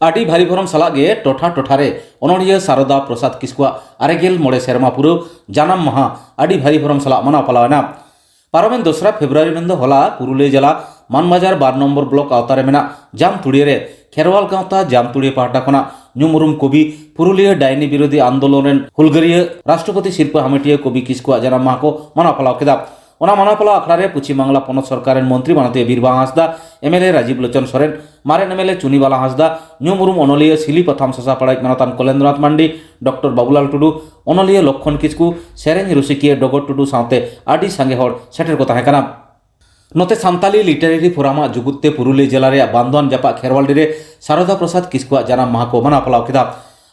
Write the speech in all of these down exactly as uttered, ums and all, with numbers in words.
ᱟᱹᱰᱤ ᱵᱷᱟᱹᱨᱤ ᱵᱷᱚᱨᱚᱢ ᱥᱟᱞᱟᱜ ᱜᱮ ᱴᱚᱴᱷᱟ ᱴᱚᱴᱷᱟ ᱨᱮ ᱚᱱᱚᱬᱦᱤᱭᱟᱹ ᱥᱟᱨᱚᱫᱟ ᱯᱨᱚᱥᱟᱫᱽ ᱠᱤᱥᱠᱩᱣᱟᱜ ᱟᱨᱮ ᱜᱮᱞ ᱢᱚᱬᱮ ᱥᱮᱨᱢᱟ ᱯᱩᱨᱟᱹᱣ ᱡᱟᱱᱟᱢ ᱢᱟᱦᱟ ᱟᱹᱰᱤ ᱵᱷᱟᱹᱨᱤ ᱵᱷᱚᱨᱚᱢ ᱥᱟᱞᱟᱜ ᱢᱟᱱᱟᱣ ᱯᱟᱞᱟᱣ ᱮᱱᱟ᱾ ᱯᱟᱨᱚᱢᱮᱱ ᱫᱚᱥᱨᱟ ᱯᱷᱮᱵᱽᱨᱩᱣᱟᱨᱤ ᱢᱮᱱᱫᱚ ᱦᱚᱞᱟ ᱯᱩᱨᱩᱞᱤᱭᱟᱹ ᱡᱮᱞᱟ ᱢᱟᱱᱵᱟᱡᱟᱨ ᱵᱟᱨ ᱱᱚᱢᱵᱚᱨ ᱵᱞᱚᱠ ᱟᱣᱛᱟ ᱨᱮ ᱢᱮᱱᱟᱜ ᱡᱟᱢᱛᱩᱲᱤᱭᱟᱹ ᱨᱮ ᱠᱷᱮᱨᱣᱟᱞ ᱜᱟᱶᱛᱟ ᱡᱟᱢᱛᱩᱲᱤᱭᱟᱹ ᱯᱟᱦᱴᱟ ᱠᱷᱚᱱᱟᱜ ᱧᱩᱢ ᱩᱨᱩᱢ ᱠᱚᱵᱤ ᱯᱩᱨᱩᱞᱤᱭᱟᱹ ᱰᱟᱭᱱᱤ ᱵᱤᱨᱳᱫᱷᱤ ᱟᱱᱫᱳᱞᱚᱱ ᱨᱮᱱ ᱦᱩᱞᱜᱟᱹᱨᱤᱭᱟᱹ ᱨᱟᱥᱴᱨᱚᱯᱚᱛᱤ ᱥᱤᱨᱯᱟᱹ ᱦᱟᱢᱮᱴᱤᱭᱟᱹ ᱠᱚᱵᱤ ᱠᱤᱥᱠᱩᱣᱟᱜ ᱡᱟᱱᱟᱢ ᱢᱟᱦᱟ ᱠᱚ ᱢᱟᱱᱟᱣ ᱯᱟᱞᱟᱣ ᱠᱮᱫᱟ᱾ ᱚᱱᱟ ᱢᱟᱱᱟᱣ ᱯᱟᱞᱟᱣ ᱟᱠᱷᱲᱟ ᱨᱮ ᱯᱚᱪᱷᱤᱢ ᱵᱟᱝᱞᱟ ᱯᱚᱱᱚᱛ ᱥᱚᱨᱠᱟᱨ ᱨᱮᱱ ᱢᱚᱱᱛᱨᱤ ᱢᱟᱱᱚᱛᱤᱭᱟᱹ ᱵᱤᱨ ᱵᱟᱦᱟ ᱦᱟᱸᱥᱫᱟ, M L A Rajib Lochan Soren, ᱢᱟᱨᱮᱱ ᱮᱢ ᱮᱞ ᱮ ᱪᱩᱱᱤ ᱵᱟᱞᱟ ᱦᱟᱸᱥᱫᱟ, ᱧᱩᱢ ᱩᱨᱩᱢ ᱚᱱᱚᱞᱤᱭᱟᱹ ᱥᱤᱞᱤ ᱯᱟᱛᱷᱟᱢ ᱥᱟᱥᱟ ᱯᱟᱲᱟᱭᱤᱡ ᱢᱟᱱᱚᱛᱟᱱ ᱠᱚᱞᱮᱱᱫᱨᱚᱱᱟᱛᱷ ᱢᱟᱱᱰᱤ, ᱰᱚᱠᱴᱚᱨ ᱵᱟᱵᱩᱞᱟᱞ ᱴᱩᱰᱩ, ᱚᱱᱚᱞᱤᱭᱟᱹ ᱞᱚᱠᱠᱷᱚᱱ ᱠᱤᱥᱠᱩ, ᱥᱮᱨᱮᱧ ᱨᱩᱥᱤᱠᱤᱭᱟᱹ ᱰᱚᱜᱚᱨ ᱴᱩᱰᱩ ᱥᱟᱶᱛᱮ ᱟᱹᱰᱤ ᱥᱟᱸᱜᱮ ᱦᱚᱲ ᱥᱮᱴᱮᱨ ᱠᱚ ᱛᱟᱦᱮᱸ ᱠᱟᱱᱟ᱾ ᱱᱚᱛᱮ ᱥᱟᱱᱛᱟᱞᱤ ᱞᱤᱴᱟᱨᱮᱨᱤ ᱯᱷᱳᱨᱟᱢᱟᱜ ᱡᱩᱜᱩᱫ ᱛᱮ ᱯᱩᱨᱩᱞᱤᱭᱟᱹ ᱡᱮᱞᱟ ᱨᱮᱭᱟᱜ ᱵᱟᱱᱫᱳᱣᱟᱱ ᱡᱟᱯᱟᱜ ᱠᱷᱮᱨᱣᱟᱞᱰᱤ ᱨᱮ ᱥᱟᱨᱚᱫᱟ ᱯᱨᱚᱥᱟᱫᱽ ᱠᱤᱥᱠᱩᱣᱟᱜ ᱡᱟᱱᱟᱢ ᱢᱟᱦᱟ ᱠᱚ ᱢᱟᱱᱟᱣ ᱯᱟᱞᱟᱣ ᱠᱮᱫᱟ᱾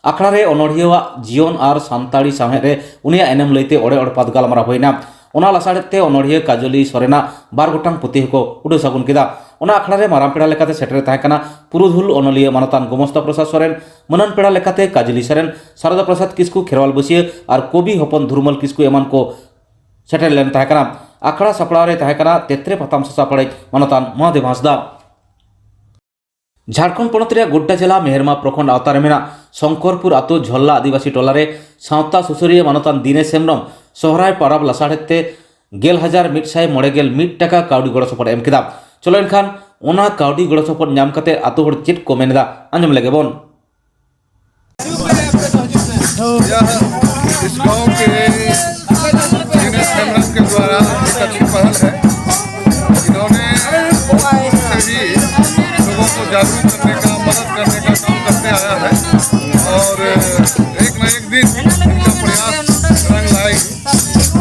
ᱟᱠᱷᱲᱟ ᱨᱮ ᱚᱱᱚᱬᱦᱤᱭᱟᱹᱣᱟᱜ ᱡᱤᱭᱚᱱ ᱟᱨ ᱥᱟᱱᱛᱟᱲᱤ ᱥᱟᱶᱦᱮᱫ ᱨᱮ ᱩᱱᱤᱭᱟᱜ ᱮᱱᱮᱢ ᱞᱟᱹᱭᱛᱮ ᱚᱲᱮ ᱚᱲᱯᱟᱛ ᱜᱟᱞᱢᱟᱨᱟᱣ ᱦᱩᱭᱱᱟ᱾ ᱚᱱᱟ ᱞᱟᱥᱟᱲᱦᱮᱫ ᱛᱮ ᱚᱱᱚᱬᱦᱤᱭᱟᱹ ᱠᱟᱡᱚᱞᱤ ᱥᱚᱨᱮᱱᱟᱜ ᱵᱟᱨ ᱜᱚᱴᱟᱝ ᱯᱩᱛᱷᱤ ᱦᱚᱸᱠᱚ ᱩᱰᱟᱹᱣ ᱥᱟᱹᱜᱩᱱ ᱠᱮᱫᱟ᱾ ᱚᱱᱟ ᱟᱠᱷᱲᱟ ᱨᱮ ᱢᱟᱨᱟᱝ ᱯᱮᱲᱟ ᱞᱮᱠᱟᱛᱮ ᱥᱮᱴᱮᱨ ᱛᱟᱦᱮᱸ ᱠᱟᱱᱟ ᱯᱩᱨᱩᱫᱷᱩᱞ ᱚᱱᱚᱞᱤᱭᱟᱹ ᱢᱟᱱᱚᱛᱟᱱ ᱜᱚᱢᱚᱥᱛᱟ ᱯᱨᱚᱥᱟᱫᱽ ᱥᱚᱨᱮᱱ, ᱢᱟᱹᱱᱟᱱ ᱯᱮᱲᱟ ᱞᱮᱠᱟᱛᱮ ᱠᱟᱡᱽᱞᱤ ᱥᱚᱨᱮᱱ, ᱥᱟᱨᱚᱫᱟ ᱯᱨᱚᱥᱟᱫᱽ ᱠᱤᱥᱠᱩ ᱠᱷᱮᱨᱣᱟᱞ ᱵᱟᱹᱥᱭᱟᱹ ᱟᱨ ᱠᱚᱵᱤ ᱦᱚᱯᱚᱱ ᱫᱷᱩᱨᱢᱟᱞ ᱠᱤᱥᱠᱩ ᱮᱢᱟᱱ ᱠᱚ ᱥᱮᱴᱮᱨ ᱞᱮᱱ ᱛᱟᱦᱮᱸ ᱠᱟᱱᱟ᱾ ᱟᱠᱷᱲᱟ ᱥᱟᱯᱲᱟᱣ ᱨᱮ ᱛᱟᱦᱮᱸ ᱠᱟᱱᱟ ᱛᱮᱛᱨᱮ ᱯᱟᱛᱷᱟᱢ ᱥᱟᱥᱟ ᱯᱟᱲᱟᱭᱤᱡ ᱢᱟᱱᱚᱛᱟᱱ ᱢᱚᱦᱟᱫᱮᱵ ᱦᱟᱸᱥᱫᱟ᱾ ᱡᱷᱟᱲᱠᱷᱚᱸᱰ ᱯᱚᱱᱚᱛ ᱨᱮᱭᱟᱜ ᱜᱳᱰᱰᱟ ᱡᱮᱞᱟ ᱢᱮᱦᱮᱨᱢᱟ ᱯᱨᱚᱠᱷᱚᱸᱰ ᱟᱣᱛᱟ ᱨᱮ ᱢᱮᱱᱟᱜ ᱥᱚᱝᱠᱚᱨᱯᱩᱨ ᱟᱛᱳ ᱡᱷᱚᱞᱞᱟ ᱟᱹᱫᱤᱵᱟᱹᱥᱤ ᱴᱚᱞᱟ ᱨᱮ ᱥᱟᱶᱛᱟ ᱥᱩᱥᱟᱹᱨᱤᱭᱟᱹ ᱢᱟᱱᱚᱛᱟᱱ ᱫᱤᱱᱮᱥ ᱦᱮᱢᱵᱽᱨᱚᱢ ᱥᱚᱦᱨᱟᱭ ᱯᱚᱨᱚᱵᱽ ᱞᱟᱥᱟᱲᱦᱮᱫ ᱛᱮ ᱜᱮᱞ ᱦᱟᱡᱟᱨ ᱢᱤᱫ ᱥᱟᱭ ᱢᱚᱬᱮ ᱜᱮᱞ ᱢᱤᱫ ᱴᱟᱠᱟ ᱠᱟᱹᱣᱰᱤ ᱜᱚᱲᱚ ᱥᱚᱯᱚᱦᱚᱫ ᱮᱢ ᱠᱮᱫᱟ᱾ ᱪᱚᱞᱚ ᱮᱱᱠᱷᱟᱱ ᱚᱱᱟ ᱠᱟᱹᱣᱰᱤ ᱜᱚᱲᱚ ᱥᱚᱯᱚᱦᱚᱫ ᱧᱟᱢ ᱠᱟᱛᱮ ᱟᱛᱳ ᱦᱚᱲ ᱪᱮᱫ ᱠᱚ ᱢᱮᱱ ᱮᱫᱟ, ᱟᱸᱡᱚᱢ ᱞᱮᱜᱮ ᱵᱚᱱ᱾ यह इस गांव के दिनेश हेम्ब्रम के द्वारा एक अच्छी पहल है। इन्होंने बहुत से ही लोगों को जागरूक करने का, मदद करने का काम करते आया है और एक न एक दिन इनका प्रयास रंग लाएगी।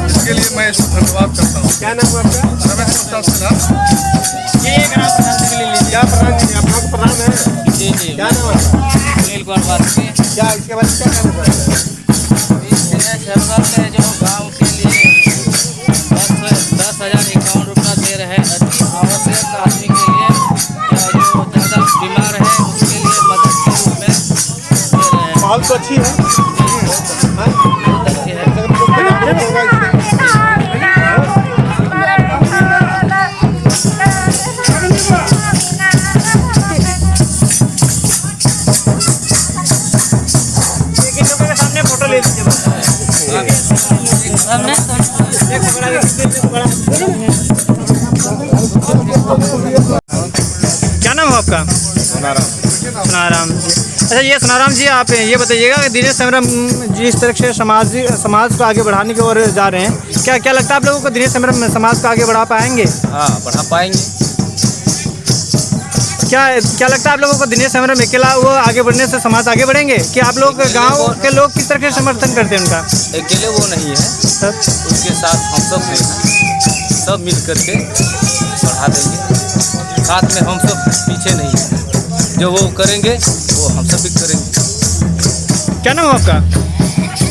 इसके लिए मैं इसको धन्यवाद करता हूँ। क्या नाम है आपका? रमेश प्रसाद सिन्हा। क्या प्रधान जी, आप लोग प्रधान हैं? जी, जी। क्या नाम है आपका? सुनील कुमार भारती। क्या, इसके बारे में क्या कहना चाहते हैं? इस दिनेश हेम्ब्रम ने जो गांव के लिए दस, दस हजार इक्यावन रुपया दे रहे हैं, अति आवश्यक आदमी के लिए, या जो ज़्यादा बीमार है, उसके लिए मदद के रूप में दे रहे हैं। माहौल तो अच्छी है। हाँ? बहुत अच्छी है। अगर कोई बीमार होगा इससे। क्या नाम है आपका? सुनाराम। अच्छा, ये सुनाराम जी, आप ये बताइएगा कि दिनेश हेम्ब्रम जिस तरह से समाज समाज को आगे बढ़ाने की ओर जा रहे हैं, क्या क्या लगता है आप लोगों को, दिनेश हेम्ब्रम समाज को आगे बढ़ा पाएंगे? हाँ, बढ़ा पाएंगे। क्या क्या लगता है आप लोगों को, दिनेश हेम्ब्रम अकेला वो आगे बढ़ने से समाज आगे बढ़ेंगे, कि आप लोग गांव के लोग किस तरह से समर्थन करते हैं उनका? अकेले वो नहीं है, सब उनके साथ हम सब हैं, सब मिल करके बढ़ा देंगे। साथ में हम सब पीछे नहीं हैं, जो वो करेंगे वो हम सब भी करेंगे। क्या नाम है आपका?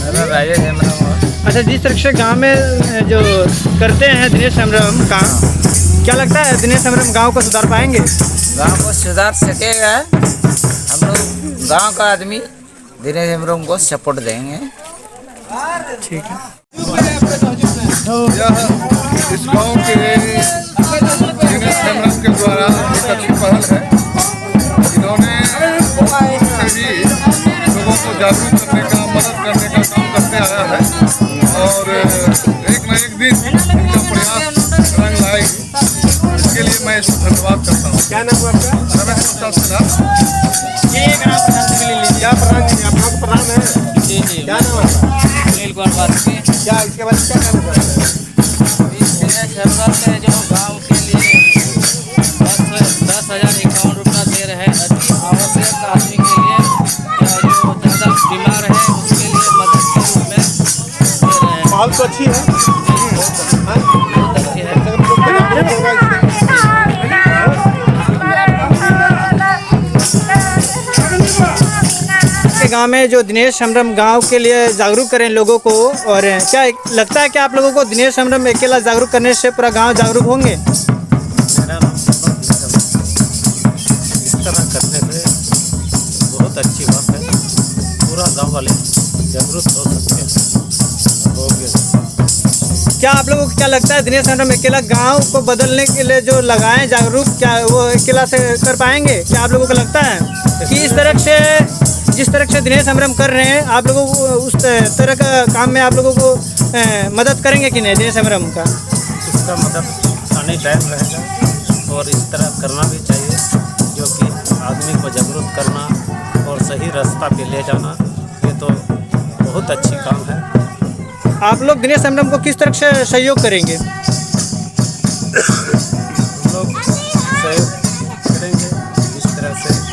मेरा राजेश हेम्ब्रम है। अच्छा, जिस तरह से गांव में जो करते हैं दिनेश हेम्ब्रम का, क्या लगता है दिनेश हेम्ब्रम गांव को सुधार पाएंगे? गांव को सुधार सकेगा। हम लोग गांव का आदमी दिनेश हेम्ब्रम को सपोर्ट देंगे। ठीक है। यह इस गांव के दिनेश हेम्ब्रम के द्वारा एक अच्छी पहल है। इन्होंने बहुत से भी लोगों को जागरूक करने का, मदद करने का काम करते आया है और एक न एक दिन इनका प्रयास रंग लाएगी। इसके लिए मैं इसको धन्यवाद करता हूँ। क्या नाम है आपका? रमेश प्रसाद सिन्हा। ये एक आप प्रधान से ले लीजिए। क्या प्रधान जी, आप गाँव के प्रधान हैं? जी, जी। क्या नाम है आपका? सुनील कुमार भारती। क्या इसके बारे में क्या कहना चाहते हैं? इस दिनेश हेम्ब्रम ने जो गांव के लिए दस, दस हज़ार इक्यावन रुपया दे रहे हैं, अति आवश्यक आदमी के लिए, या जो ज़्यादा बीमार है, उसके लिए मदद के रूप में दे रहे हैं। माहौल तो अच्छी है। हाँ? बहुत अच्छी है। के गांव में जो दिनेश हेम्ब्रम गांव के लिए जागरूक करें लोगों को, और क्या लगता है कि आप लोगों को दिनेश हेम्ब्रम अकेला जागरूक करने से पूरा गांव जागरूक होंगे? मेरा नाम संतोष मिश्रा है। इस तरह करने से बहुत अच्छी बात है, पूरा गांव वाले जागरूक हो सकते हैं। हो गया। क्या आप लोगों को क्या लगता है, दिनेश हेम्ब्रम अकेला गांव को बदलने के लिए जो लगाए जागरूक, क्या वो अकेला से कर पाएंगे? क्या आप लोगों को लगता है कि इस तरह से, जिस तरह से दिनेश हेम्ब्रम कर रहे हैं, आप लोगों को उस तरह का काम में आप लोगों को अ, मदद करेंगे कि नहीं दिनेश हेम्ब्रम का? इसका मदद आने टाइम रहेगा और इस तरह करना भी चाहिए, जो कि आदमी को जागरूक करना और सही रास्ता पे ले जाना, ये तो बहुत अच्छी काम है। आप लोग दिनेश हेम्ब्रम को किस तरह से सहयोग करेंगे? हम लोग सहयोग करेंगे इस तरह से।